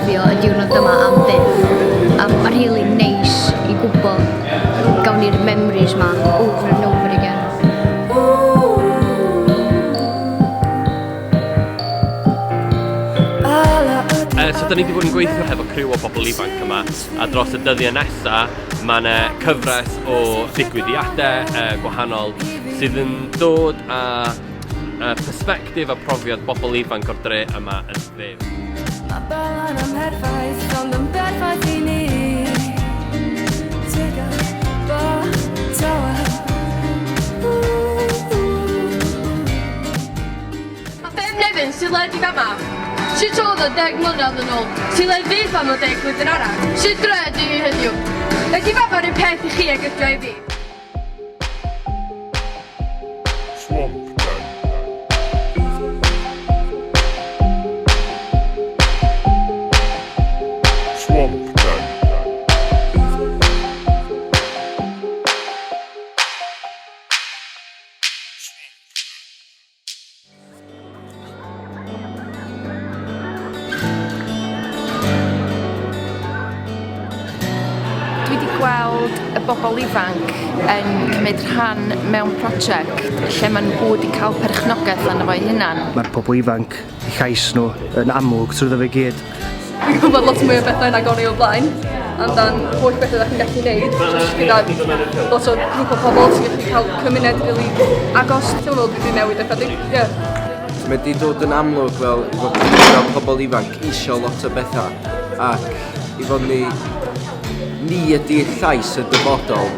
cofio y diwrnod yma am byth. A mae'n rili neis i gwybod gawn ni'r memories ma over and over again. So da ni wedi bod yn gweithio hefo criw o bobl ifanc yma a dros y dyddiau nesa mae yna cyfres o ddigwyddiadau gwahanol sydd yn dod â persbectif a profiad bobl ifanc o'r dre yma yn fyw. Mae Bala'n amherffaith, ond yn berffaith i ni. Teg bach tawel. A be am Nefyn, sut le 'di fama? Sut oedd o 10 mlynedd yn ôl? Sut le fydd fama 10 blwyddyn arall? Sut dre ydi hi heddiw? Ydi fama'r un peth i chi ag ydi o i fi? Swamp Gang. Swamp Gang. Dwi wedi gweld y bobl ifanc yn cymryd rhan mewn prosiect lle maen nhw wedi cael perchnogaeth arno fo'i hunan. Mae'r pobl ifanc, eu llais nhw yn amlwg trwyddo fe gyd. Dwi'n gwybod lot mwy o bethau nag o'n i o blaen amdan holl bethau da chi'n gallu neud jyst gyda lot o grŵp o pobl ti'n gallu cael cymuned rili agos. Teimlo fel dwi 'di newid ychydig, ie. Mae 'di dod yn amlwg fel i fod ni fel pobl ifanc isio lot o bethau ac i fod ni, ni ydi llais y dyfodol.